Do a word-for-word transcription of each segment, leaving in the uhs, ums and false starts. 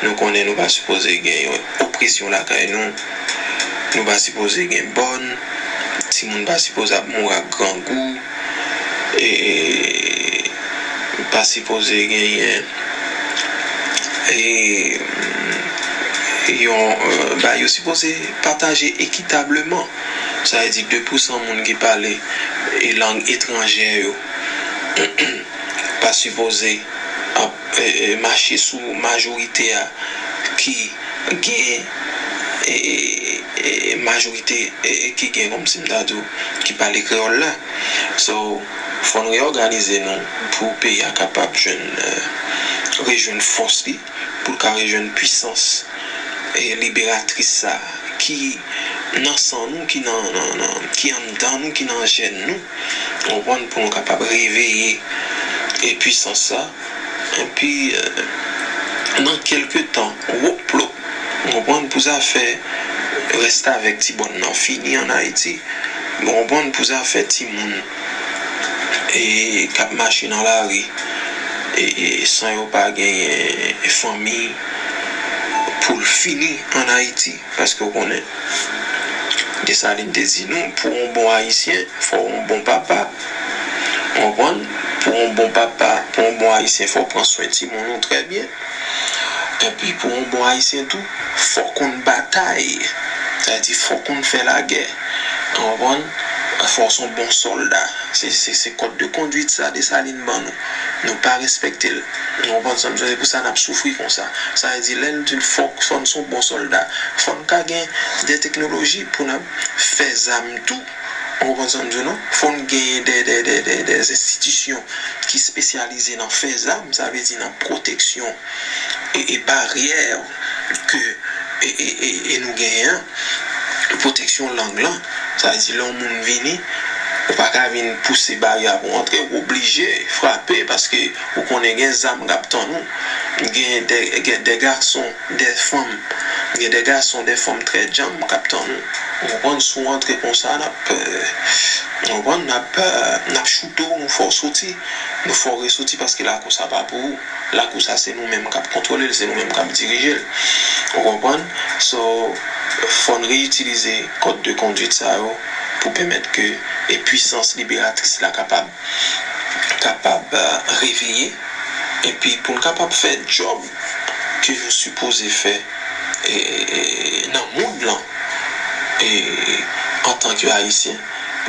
Nou konnen nou pa sipoze gen opresyon lakay nou. Nou pa sipoze gen bòn. Timoun pa sipoze ap mouri ak grangou. E, e, pa sipoze genyen, e, yon, e, ba, yo sipoze pataje ekitableman. Sa vle di de pousan moun ki pale, e, lang etranjè yo pa sipoze ap, e, e, mache sou majorite a ki gen, e, e, e, majorite, e, e, ki gen, kòmsi m ta di w, ki pale kreyòl la. So, fò n reyòganize nou pou peyi a kapab jwenn, e, rejwenn fòs li, pou l ka rejwenn pwisans, e, liberatris sa ki nan san nou, ki nan, nan, nan, ki anndan nou, ki nan jèn nou. Ou konprann, pou nou kapab reveye, e, pwisans sa. Epi, e, nan kèlke tan, wop plop, ou konprann, pou zafè restavèk ti bòn nan fini ann Ayiti, ou konprann, pou zafè timoun, e, k ap mache nan lari, e, e, san yo pa genyen fanmi, pou l fini ann Ayiti. Paske w konnen, Desalin te di nou, pou w yon bon Ayisyen, fò w yon bon papa. Ou konprann? Pou w yon bon papa, pou w yon bon Ayisyen, fò w pran swen timoun ou trè byen. Epi pou w yon bon Ayisyen tou, fò w konn batay. Sa vle di, fò w konn fè lagè. Ou konprann? Fò w se yon bon sòlda. Se, se, se kòd de kondwit sa Desalin ban nou. Nou pa respekte l. Ou konprann sa m di w? Se pou sa n ap soufri konsa. Sa vle di, lè l di l fò, fò n se yon bon sòlda, fò n ka gen de teknoloji pou n ap fè zam tou. Ou konprann sa m di w, non? Fò n genyen de, de, de, de, de enstitisyon ki espesyalize nan fè zam, sa vle di nan pwoteksyon e, e baryè ke, e, e, e, e nou genyen an, pwoteksyon lang lan. Sa vle di, lè yon moun vini, ou pa ka vin pouse baryè a pou w antre, ou oblije frape, paske ou konnen gen zam k ap tann ou. Gen de, gen de gason, de fanm, gen de gason, de fanm trè djanm k ap tann ou. Ou konprann, si w antre konsa, n ap, e, ou konprann, n ap, e, n ap choute w, nou fè w soti, nou fè w resoti, paske lakou sa pa pou ou. Lakou sa, se nou menm k ap kontwole l, se nou menm k ap dirije l. Ou konprann? So, fò n reyitilize kòd de kondwit sa yo pou pèmèt ke, e, pwisans liberatris la kapab, kapab, e, reveye, epi pou n kapab fè djòb ke nou sipoze fè, e, e, e, nan mond lan, e, antanke Ayisyen,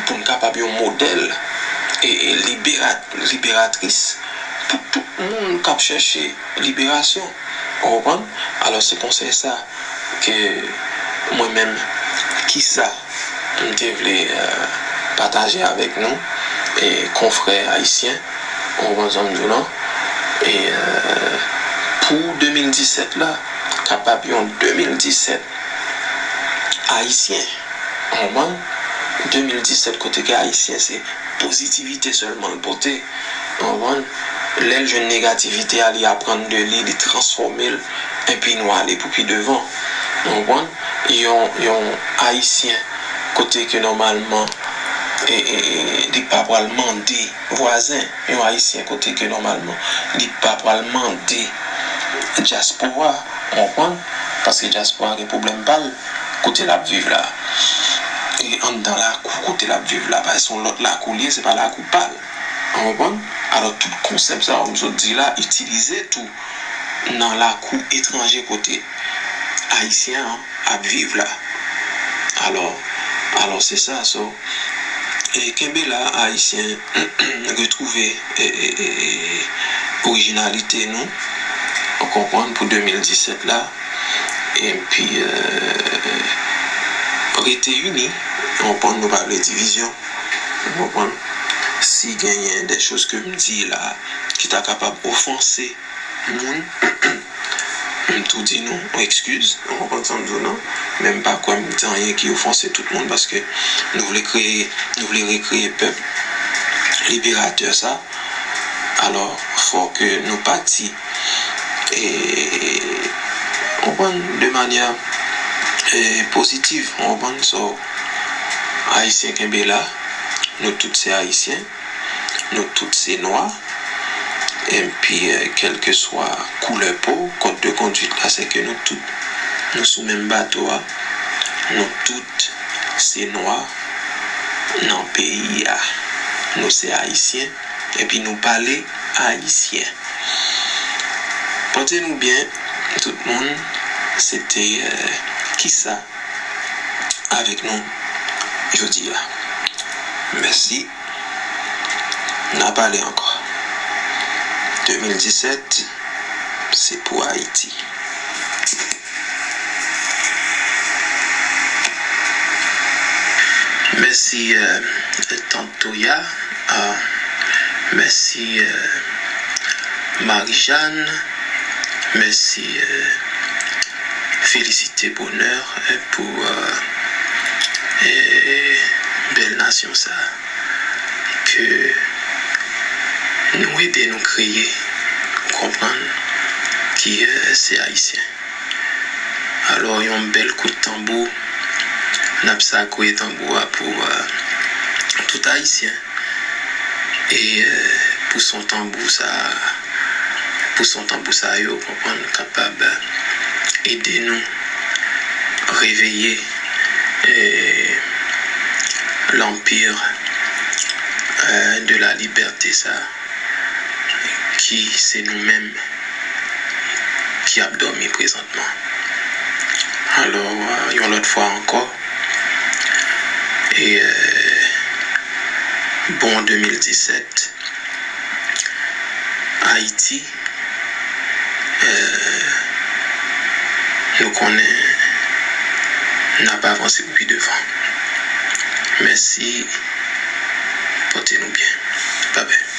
pou n kapab yon modèl, e, e, libera-, liberatris pou tout moun k ap chèche liberasyon. Ou konprann? Alò, se konsèy sa ke mwen menm, kisa m te vle, e, pataje avèk nou, e, konfrè ayisyen, ou konprann sa m di w lan? E, e, pou de mil disèt la, kapab yon de mil disèt ayisyen, ou konprann? De mil disèt kote ke ayisyen se pozitivite sèlman l pote, ou konprann? Lè l jwenn negativite a, li aprann de li, li transfòme l, epi nou ale pou pi devan. Ou konprann? Yon, yon ayisyen kote ke nòmalman, e, e, e, li pa pral mande vwazen, yon ayisyen kote ke nòmalman li pa pral mande dyaspora, ou konprann? Paske dyaspora gen pwoblèm pa l kote l ap viv la. E anndan lakou kote l ap viv la, paske se yon lòt lakou li ye, se pa lakou pa l. Ou konprann? Alò, tout konsèp sa yo m sot di la, itilize tou nan lakou etranje kote ayisyen an ap viv la. Alò, alò, se sa, so, e kenbe la, ayisyen, retwouve, e, e, e, e, orijinalite nou, ou konprann, pou de mil disèt la, epi, e, rete ini, ou konprann, nou pa vle divizyon, ou konprann, si genyen de choz ke m di la ki ta kapab ofanse moun, m tou di nou, m ekskiz, ou konprann sa m di w lan, men m pa kwè m di anyen ki ofanse tout moun, paske nou vle kreye, nou vle rekreye pèp liberatè sa. Alò, fò ke nou pati, e, ou konprann, de manyè, e, pozitiv, ou konprann, so, ayisyen kenbe la, nou tout se ayisyen. Nou tout se nwa. Epi, kèlkeswa koulè po, kòd de konduit la, se ke nou tout, nou sou menm bato a, nou tout se nwa nan peyi a, nou se ayisyen, epi nou pale ayisyen. Pòte nou byen, tout moun, se te, kisa avèk nou jodi a. Mèsi. N a pale ankò. De mil disèt, se pou Ayiti. Mèsi, euh, Tant Toya. Ah, mèsi, euh, Marie-Jeanne. Mèsi, euh, felisite Bonheur, euh, pou, euh, euh, bèl nasyon sa ke nou ede nou kreye, ou konprann, ki, euh, se Ayisyen. Alò, yon bèl kout tanbou, n ap sakwe tanbou a pou, euh, tout Ayisyen. E, euh, pou son tanbou sa, pou son tanbou sa yo, konprann, kapab ede nou reveye, euh, lanpir, euh, de la libète sa, ki se nou menm ki ap dòmi prezantman. Alò, euh, yon lòt fwa ankò, e, euh, bon de mil disèt, Ayiti, euh, nou konnen n ap avanse pou pi devan. Mèsi, pòte nou byen. Babay.